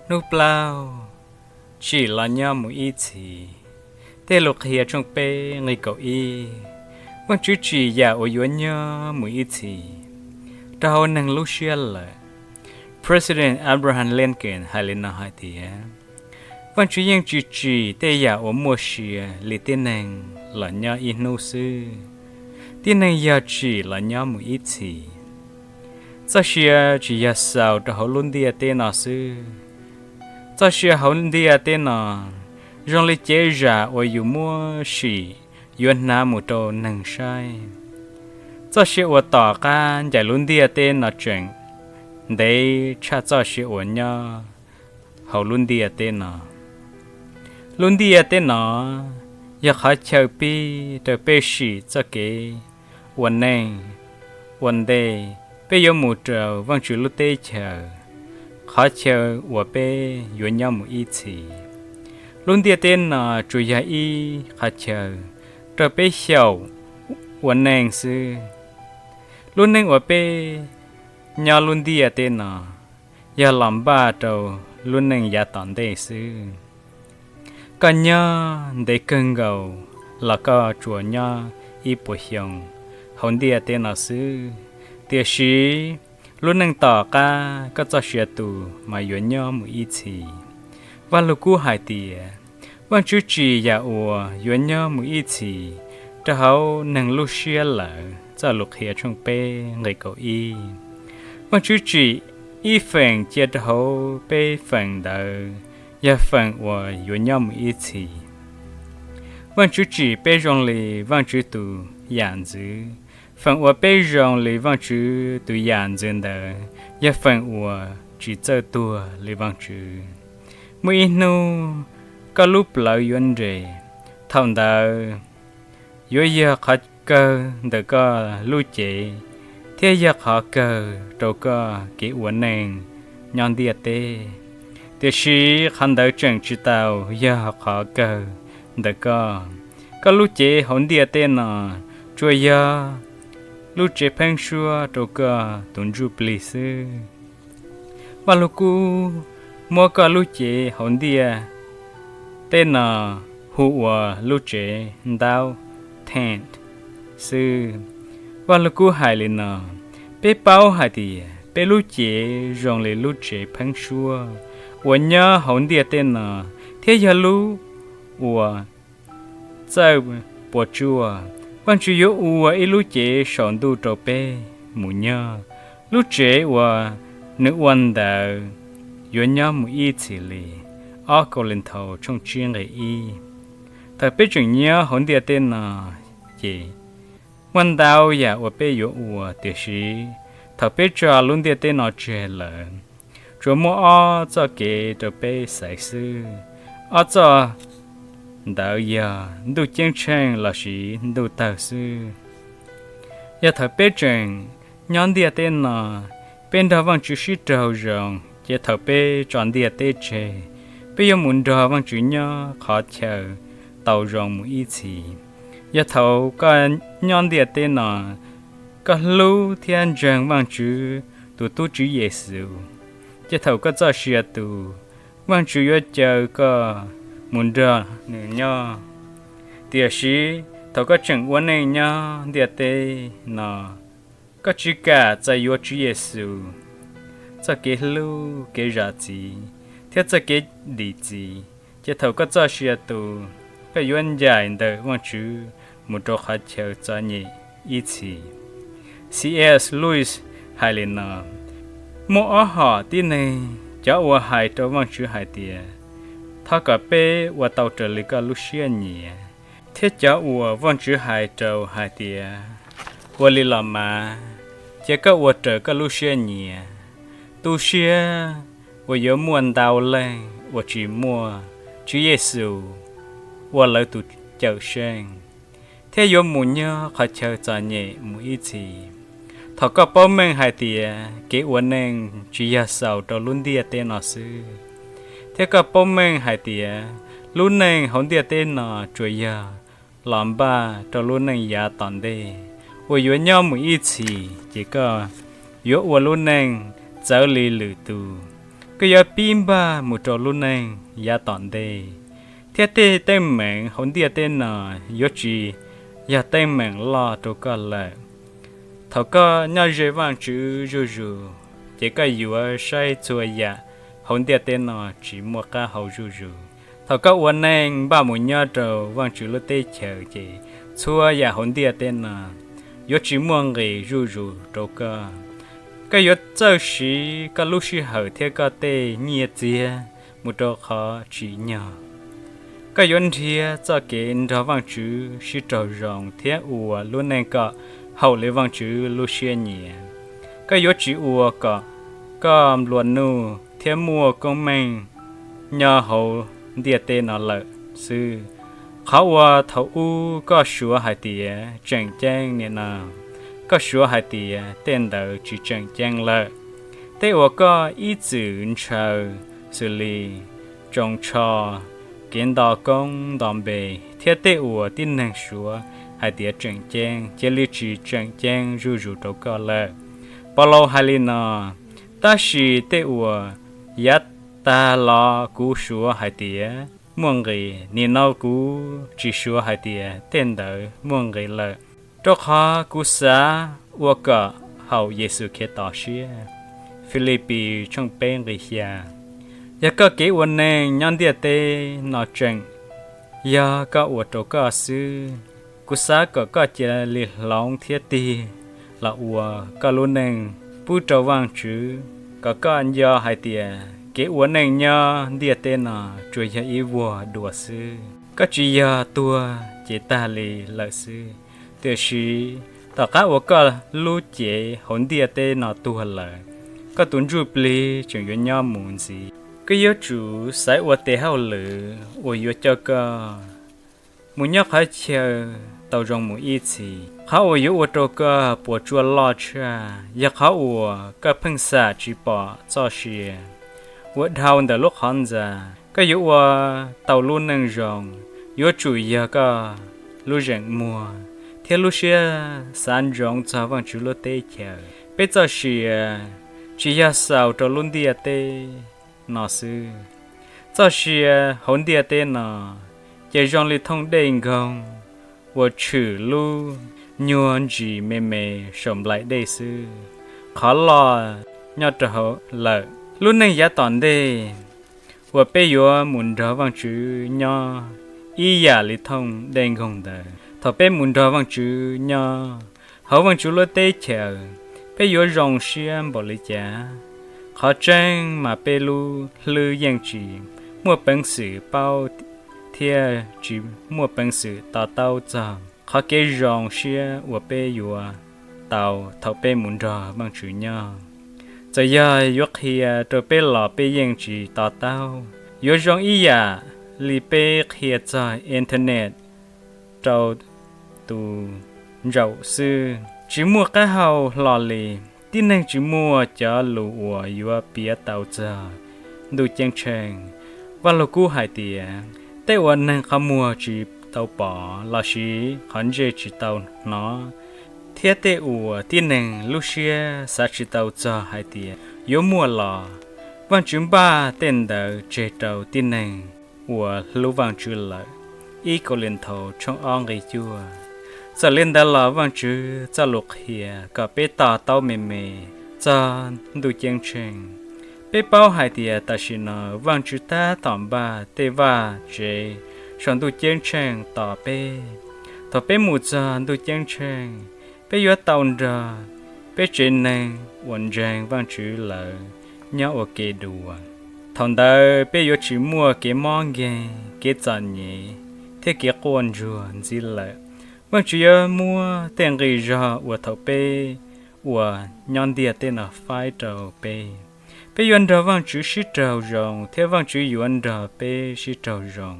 Hnub plaub, tsim los nyob mus ib txhis. Tej Lus Qhia tshooj peb nqe kaum ib. Vajtswv tsim yam uas yuav nyob mus ib txhis rau hauv neeg lub siab lawm. President Abraham Lincoln hais li no hais tias, Vajtswv yeej tsis tsim tej yam uas muaj sia li tib neeg los nyob ib hnub xwb. Tib neeg yog tsim los nyob mus ib txhis. Txoj sia tsis yog xaus rau hauv lub ntiaj teb no xwb. Txoj sia hauv ntiaj teb no zoo li cev zam uas yus muab sim yuav hnav mus rau neeg saib. Txoj sia uas tom qab ncaim lub ntiaj teb no tseem ntev tshaj txoj sia uas nyob hauv lub ntiaj teb no. Lub ntiaj teb no yog qhov chaw pib rau peb sim txoj kev ua neej. Ua ntej peb yuav mus rau Vajtswv lub teb chaws, qhov chaw uas peb yuav nyob mus ib txhis. Lub ntiaj teb no tsuas yog ib qhov chaw rau peb xyaum ua neej xwb. Lub neej uas peb nyob lub ntiaj teb no yog los npaj rau lub neej yav tom ntej xwb. Koj nyob ntev kawg nkaus los koj tsuas nyob ib puas xyoo hauv ntiaj teb no xwb, tiam sis lub neej tom qab koj txoj sia tus mas yuav nyob mus ib txhis. Vaj Lug Kub hais tias, Vajtswv tsim yam uas yuav nyob mus ib txhis rau hauv neeg lub siab lawm. Txoj Lus Qhia tshooj peb nqe kaum ib. Vajtswv tsim ib feem cia rau hauv peb feem ntawd yog feem uas yuav nyob mus ib txhis. Vajtswv tsim peb zoo li Vajtswv tus yam ntxwv. Feem uas peb zoo li Vajtswv tus yam ntxwv ntawd yog feem uas tsis txawj tuag li Vajtswv. Muaj ib hnub koj lub plawv yuav nres, thaum ntawd yuav yog qhov kawg ntawm koj lub cev thiab yog qhov kawg rau koj kev ua neej nyob ntiaj teb. Tiam sis qhov ntawd tseem tsis tau yog qhov kawg ntawm koj. Koj lub cev hauv ntiaj teb no tsuas yog lub tsev pheeb suab rau koj tus ntsuj plig xwb. Vaj Lug Kub muab koj lub cev hauv ntiaj teb no hu ua lub tsev ntaub, tent, xwb. Vaj Lug Kub hais li no, Peb paub hais tias peb lub cev zoo li lub tsev pheeb suab uas nyob hauv ntiaj teb no thiab yog lub uas txawj puas tsuaj. Vajtswv yuav ua ib lub cev saum ntuj rau peb mus nyob. Lub tsev uas nws ua ntawd yuav nyob mus ib txhis li. Ob Kauleethaus tshooj tsib nqe ib. Thaum peb tseem nyob hauv ntiaj teb no ces muaj ntau yam uas peb yuav ua, tiam sis thaum peb tso lub ntiaj teb no tseg lawm, tsuas muaj ob txoj kev rau peb xaiv xwb. Ob txoj ntawd yog ntuj ceeb tsheej lossis ntuj tawg xwb. Yog thaum peb tseem nyob ntiaj teb no, peb nrog Vajtswv sib raug zoo, ces thaum peb tso ntiaj teb tseg, peb yuav mus nrog Vajtswv nyob qhov chaw tau zoo mus ib txhis. Yog thaum koj nyob ntiaj teb no, koj hlub thiab ntseeg Vajtswv tus tub Tswv Yexus, ces thaum koj txoj sia tus, Vajtswv yuav caw koj mus nrog nws nyob. Tiam sis thaum koj tseem ua neej nyob ntiaj teb no, koj tsis kam txais yuav Tswv Yexus txoj kev hlub, kev zam txim, thiab txoj kev dim txim, ces thaum koj txoj sia tus, koj yuav ncaim ntawm Vajtswv mus rau qhov chaw txom nyem ib txhis. C. S. Lewis hais li no, Muaj ob hom tib neeg: cov uas hais rau Vajtswv hais tias, thov kom peb ua tau raws li koj lub siab nyiam, thiab cov uas Vajtswv hais rau hais tias, ua li los mas, cia koj ua raws koj lub siab nyiam. Tu siab uas yuav muaj ntau leej uas tsis muaj Tswv Yexus ua lawv tus Cawmseej, thiab yuav mus nyob qhov chaw txom nyem mus ib txhis. Thaum koj paub meej hais tias kev ua neej tsis yog xaus rau lub ntiaj teb no xwb, thiab koj paub meej hais tias lub neej hauv ntiaj teb no tsuas yog los npaj rau lub neej yav tom ntej uas yuav nyob mus ib txhis, ces koj yuav ua lub neej txawv li lwm tus. Koj yuav pib npaj mus rau lub neej yav tom ntej, thiab tej teeb meem hauv ntiaj teb no yuav tsis yog teeb meem loj rau koj lawm. Thaum koj nyob ze Vajtswv zuj zus, ces koj yuav saib txhua yam hauv ntiaj teb no tsis muaj qab hau zuj zus. Thaum koj ua neej npaj mus nyob rau Vajtswv lub teb chaws, ces txhua yam hauv ntiaj teb no yuav tsis muaj nqis zuj zus rau koj. Koj yuav txawj siv koj lub sij hawm thiab koj tej nyiaj txiag mus rau qhov tsim nyog. Koj yuav nrhiav txoj kev nrog Vajtswv sib raug zoo thiab ua lub neej kom haum li Vajtswv lub siab nyiam. Koj yuav tsis ua kom koj nplua nuj thiab muaj koob meej nyob hauv ntiaj teb no lawm xwb. Qhov uas thaum ub koj suav hais tias tseem ceeb nim no, koj suav hais tias tej ntawd tsis tseem ceeb lawm. Tej uas koj ib txwm ntshaw, xws li tsoos tsho, kev nto koob nto npe, thiab tej uas tib neeg suav hais tias tseem ceeb, cia li tsis tseem ceeb zuj zus rau koj lawm. Paulus hais li no: Tab sis tej uas yav tag los kuv suav hais tias muaj nqis, nim no kuv tsis suav hais tias tej ntawd muaj nqis lawm, rau qhov kuv xav ua kom haum Yexus Khetos siab. Filipis tshooj peb nqe xya. Yog koj kev ua neej nyob ntiaj teb no tseem yog koj ua rau koj xwb, kuv xav kom koj cia li hloov thiab tig los ua koj lub neej pub rau Vajtswv, kom koj nco hais tias kev ua neej nyob ntiaj teb no tsuas yog ib vuag dua xwb. Koj tsis yog tuag ces tag li lawm xwb, tiam sis tom qab uas koj lub cev hauv ntiaj teb no tuag lawm, koj tus ntsuj plig tseem yuav nyob mus ntxiv. Koj yuav tsum xaiv ua tes hauj lwm uas yuav coj koj mus nyob qhov chaw tau zoo mus ib txhis. Qhov uas yuav ua rau koj puas tsuaj loj tshaj yog qhov uas koj pheej xam tsis pom txoj sia uas dhau ntawm lub qhov ntxa. Koj yuav ua tau lub neej zoo, yuav tsum yog koj lub zeem muag thiab lub siab xav ntsoov txog Vajtswv lub teb chaws. Peb txoj sia tsis yog xaus rau lub ntiaj teb no xwb. Txoj sia hauv ntiaj teb no ces zoo li thooj dej nkoog uas tshwm lub nyuag ntsis me me saum nplaim dej xwb, qhov loj nyob rau hauv lawm. Lub neej yav tom ntej uas peb yuav mus nrog Vajtswv nyob ib yam li thooj dej nkoog ntawd. Thaum peb mus nrog Vajtswv nyob hauv Vajtswv lub teb chaws, peb yuav zoo siab npaum li cas? Qhov tseeb mas peb lub hlwb yeej tsis muaj peev xwm paub thiab tsis muaj peev xwm to taub txog qhov kev zoo siab uas peb yuav tau thaum peb mus nrog Vajtswv nyob. Txawm yog yuav qhia rau peb los peb yeej tsis to taub. Yuav zoo ib yam li peb qhia txog internet rau tus ntsaum xwb, tsis muaj qab hau hlo li. Tib neeg tsis muaj cov lus uas yuav piav tau txog Ntuj Ceeb Tsheej. Vaj Lug Kub hais tias, tej uas neeg qhov muag tsis tau pom lossis qhov ntsej tsis tau hnov, thiab tej uas tib neeg lub siab xav tsis tau txog hais tias yuav muaj los, Vajtswv npaj tej ntawd tseg rau tib neeg uas hlub Vajtswv lawm. Ib Kauleethaus tshooj ob nqe cuaj. Txawm li ntawd los Vajtswv txoj lus qhia kom peb to taub me me txog Ntuj Ceeb Tsheej. Peb paub hais tias tam sim no Vajtswv tab tom npaj tej vaj tsev saum Ntuj Ceeb Tsheej tos peb. Thaum peb mus txog Ntuj Ceeb Tsheej, peb yuav tau nrog peb tsev neeg uas ntseeg Vajtswv lawm nyob ua ke dua. Thaum ntawd peb yuav tsis muaj kev mob nkeeg, kev txom nyem, thiab kev quaj ntsuag ntxiv lawm. Vajtswv yuav muab tej nqi zog uas thaum peb uas nyob ntiaj teb no faib rau peb. Peb yuav nrog Vajtswv sib raug zoo thiab Vajtswv yuav nrog peb sib raug zoo.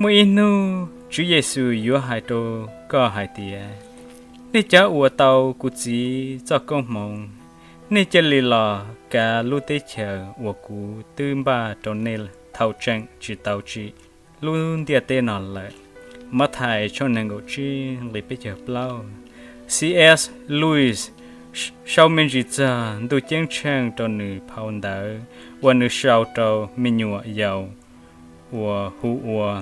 Muaj ib hnub Tswv Yexus yuav hais rau koj hais tias, nej cov uas tau kuv Txiv txoj koob hmoov, nej cia li los kav lub teb chaws uas kuv twb npaj rau nej thaum tseem tsis tau tsim lub ntiaj teb no lawm. Mathais tshooj nees nkaum tsib nqe peb caug plaub. C. S. Lewis sau me ntsis txog Ntuj Ceeb Tsheej rau nws phau ntawv uas nws sau rau me nyuam yaus uas hu ua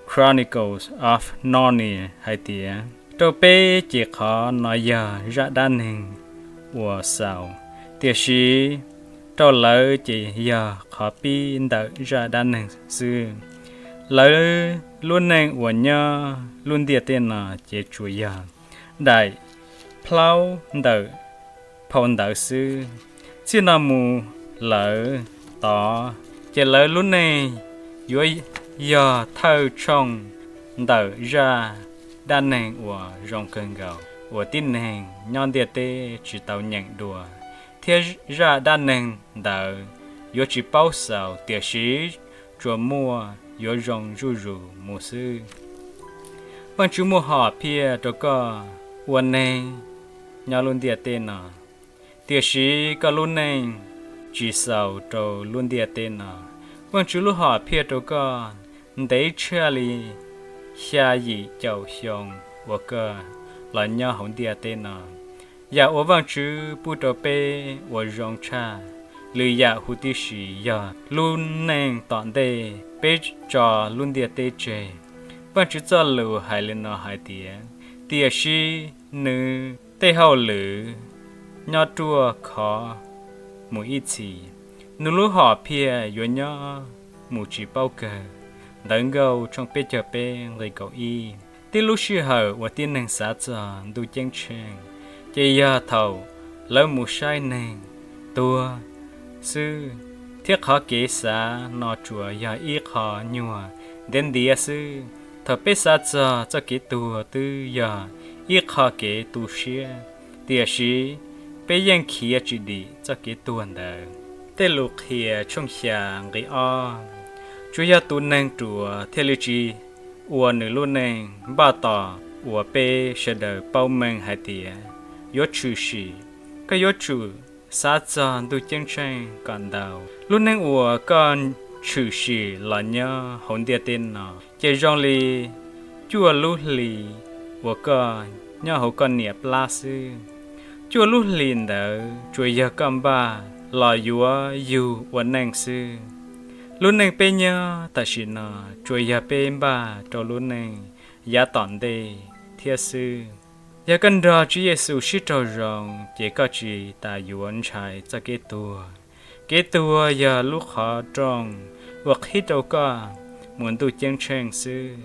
Chronicles of Narnia hais tias, rau peb ces qhov no yog zaj dab neeg uas xaus, tiam sis rau lawv ces yog qhov pib ntawm zaj dab neeg xwb. Lawv lub neej uas nyob lub ntiaj teb no ces tsuas yog daim plaub ntawm phau ntawv xwb. Txij no mus lawm tod ces lawv lub neej yuav yog thawj tshooj ntawm zaj dab neeg uas zoo kawg nkaus uas tib neeg nyob ntiaj teb tsis tau nyeem dua, thiab zaj dab neeg ntawd yuav tsis paub xaus, tiam sis tsuas muaj yuav zoo zuj zus mus xwb. Vaajtswv muaj hom phiaj rau koj ua neeg nyob lub ntiaj teb no, tiam sis koj lub neej tsis xaus rau lub ntiaj teb no. Vaajtswv lub hom phiaj rau koj ntev tshaj li xya yim caum xyoo uas koj los nyob hauv ntiaj teb no. Yam uas Vaajtswv pub rau peb uas zoo tshaj lwm yam huv tib si yog lub neej tom ntej peb tso lub ntiaj teb tseg. Vaajtswv txoj lus hais li no hais tias, tiam sis nws tej hauj lwm nyob ruaj khov mus ib txhis, nws lub hom phiaj yuav nyob mus tsis paub kawg. Ntawv Nkauj tshooj peb caug peb nqe kaum ib. Tib lub sij hawm uas tib neeg xav txog Ntuj Ceeb Tsheej ces yog thaum lawv mus saib neeg tuag xwb, thiab qhov kev xav no tsuas yog ib qho nyuag ntiav ntiav xwb. Thaum peb xav txog txoj kev tuag twb yog ib qho kev tu siab, tiam sis peb yeej khiav tsis dim txoj kev tuag ntawd. Tej Lus Qhia tshooj xya nqe ob, tsuas yog tus neeg ruam thiaj li tsis ua nws lub neej npaj tos uas peb sawv daws paub meej hais tias yuav tshwm sim. Koj yuav tsum xav txog Ntuj Ceeb Tsheej kom ntau. Lub neej uas koj tshwm sim los nyob hauv ntiaj teb no ces zoo li cuaj lub hlis uas koj nyob hauv koj niam plab xwb. Cuaj lub hlis ntawd tsuas yog koj npaj los yuav yug ua neej xwb. Lub neej peb nyob tam sim no tsuas yog peb npaj rau lub neej yav tom ntej thiab xwb. Yog koj nrog Tswv Yexus sib raug zoo ces koj tsis tas yuav ntshai txoj kev tuag. Kev tuag yog lub qhov rooj uas qhib rau koj mus Ntuj Ceeb Tsheej xwb.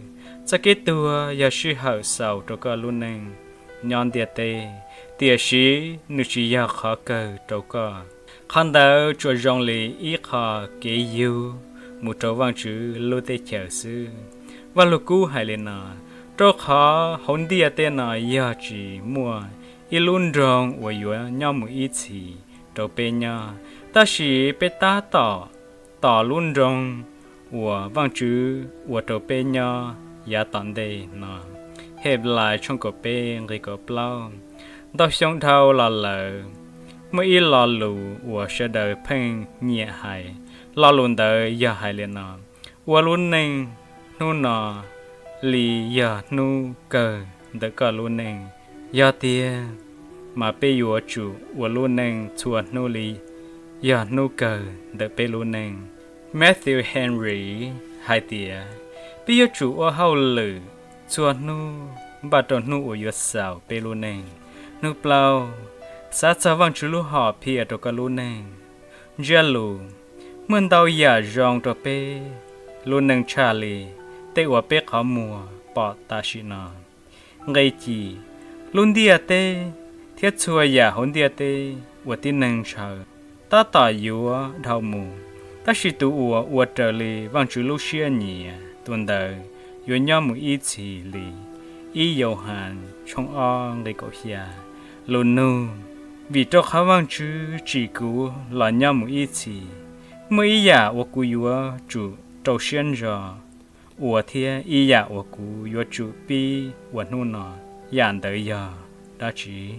Txoj kev tuag yog sij hawm xaus rau koj lub neej nyob ntiaj teb, tiam sis nws tsis yog qhov kawg rau koj. Qhov ntawd tsuas zoo li ib qho kev yug mus rau Vaajtswv lub teb chaws xwb. Vaj Lug Kub hais li no, rau qhov hauv ntiaj teb no yog tsis muaj ib lub nroog uas yuav nyob mus ib txhis rau peb nyob, tab sis peb tab tom tos lub nroog uas Vaajtswv ua rau peb nyob yav tom ntej no. Henplais tshooj kaum peb nqe kaum plaub. Ntau xyoo dhau los lawm, muaj ib lo lus uas sawv daws pheej nyiam hais. Lo lus ntawd yog hais li no: ua lub neej hnub no li yog hnub kawg ntawm koj lub neej. Yog tiag, mas peb yuav tsum ua lub neej txhua hnub li yog hnub kawg ntawm peb lub neej. Matthew Henry hais tias, peb yuav tsum ua hauj lwm txhua hnub npaj rau hnub uas yuav xaus peb lub neej. Hnub plaub, xav txog Vaajtswv lub hom phiaj rau koj lub neej. Ntsiab lus, muaj ntau yam zoo rau peb lub neej tshaj li tej uas peb qhov muag pom tam sim no. Nqe ci, lub ntiaj teb thiab txhua yam hauv ntiaj teb uas tib neeg ntshaw tab tom yuav dhau mus, tab sis tus uas ua raws li Vaajtswv lub siab nyiam, tus ntawd yuav nyob mus ib txhis li. Ib Yauhas tshooj ob nqe kaum xya. Lus nug, vim rau qhov Vaajtswv tsim kuv los nyob mus ib txhis, muaj ib yam uas kuv yuav tsum rau siab ntso ua thiab ib yam uas kuv yuav tsum pib ua hnub no, yam ntawd yog dab tsi?